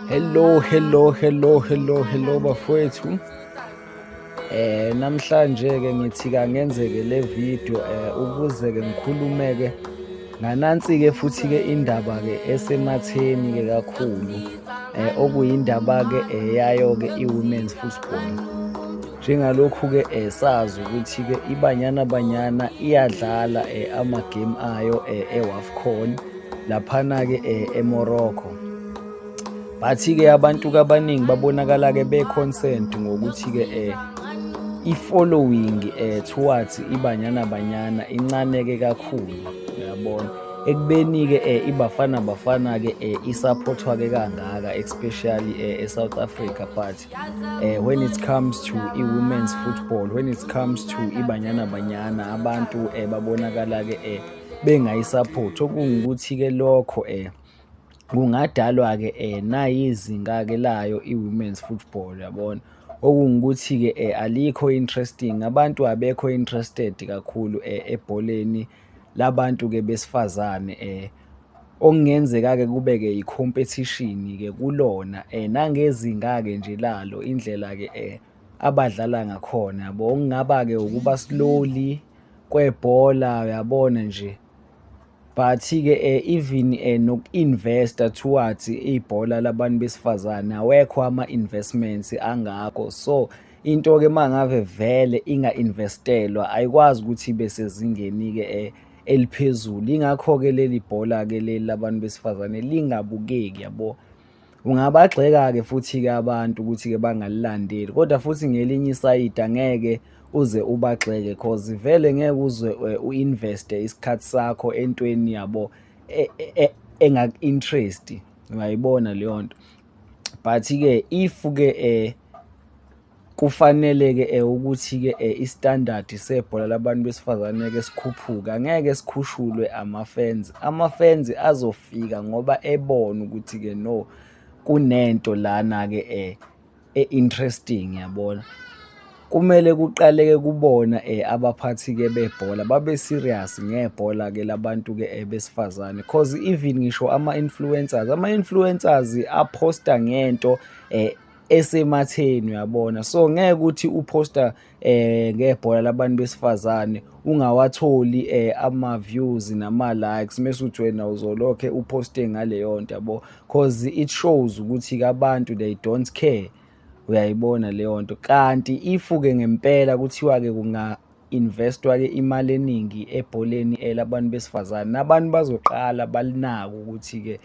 Hello, hello, hello, hello, hello bafowethu. Namhlanje ke ngithi kangenzeke le video ukuze ke ngikhulume ke nganansi ke futhi ke indaba ke esematheni ke kakhulu, okuyindaba ke eyayo ke i-women's football. Njengalokhu ke sazi ukuthi ke iBanyana Banyana iyadlala ama game ayo eWAFCON laphana ke eMorocco. Bathi ke abantu abaningi babonakala ke be-concerned ngokuthi ke i-following towards iBanyana Banyana incane ke kakhulu, uyabona, ekubeni ke iBafana Bafana ke isupportwa ke kangaka, especially e-South Africa, but when it comes to i-women's football, when it comes to iBanyana Banyana, abantu babonakala ke bengayisupport, okungukuthi ke lokho kungadalwa ke nayizinga ke layo i-women's football, yabona, okungukuthi ke alikho interesting, abantu abekho interested kakhulu ebholeni labantu ke besifazane, okungenzeka ke kube ke i-competition ke kulona nangezinga ke nje lalo, indlela ke abadlala ngakhona, yabo, okungaba ke ukuba slowly kwebhola, uyabona nje. But ke even noku-investa towards ibhola labantu besifazane, awekho ama-investments angako. So into ke mangave vele inga-investelwa, ayikwazi ukuthi ibe sezingeni ke eliphezulu. Ingakho ke leli bhola ke leli labantu besifazane lingabukeki, yabo. Ungabagxeka ke futhi ke abantu ukuthi ke bangalilandeli, kodwa futhi ngelinye isayidi angeke uze ubagxeke, cause vele ngeke uze u-investe isikhathi sakho entweni, yabo, engaku-interest, uyayibona leyo nto. But ke if ke kufanele ke ukuthi ke istandard sebhola labantu besifazane ke sikhuphuka, angeke sikhushulwe ama-fans. Ama-fans azofika ngoba ebona ukuthi ke no, kunento lana ke e-interesting, yabona. Kumele kuqale-ke kubona abaphathi-ke bebhola babe serious ngebhola ke labantu ke besifazane, cause even ngisho ama-influencers aphosta ngento esematheni, uyabona. So ngeke ukuthi uphosta ngebhola labantu besifazane ungawatholi ama-views nama-likes, mese uthi wena uzolokhe uphoste ngaleyo nto, yabo, cause it shows ukuthi abantu they don't care, uyayibona leyo nto. Kanti if-ke ngempela kuthiwa-ke kunga-investwa ke imali eningi ebholeni labantu besifazane, nabantu bazoqala balinake ukuthi-ke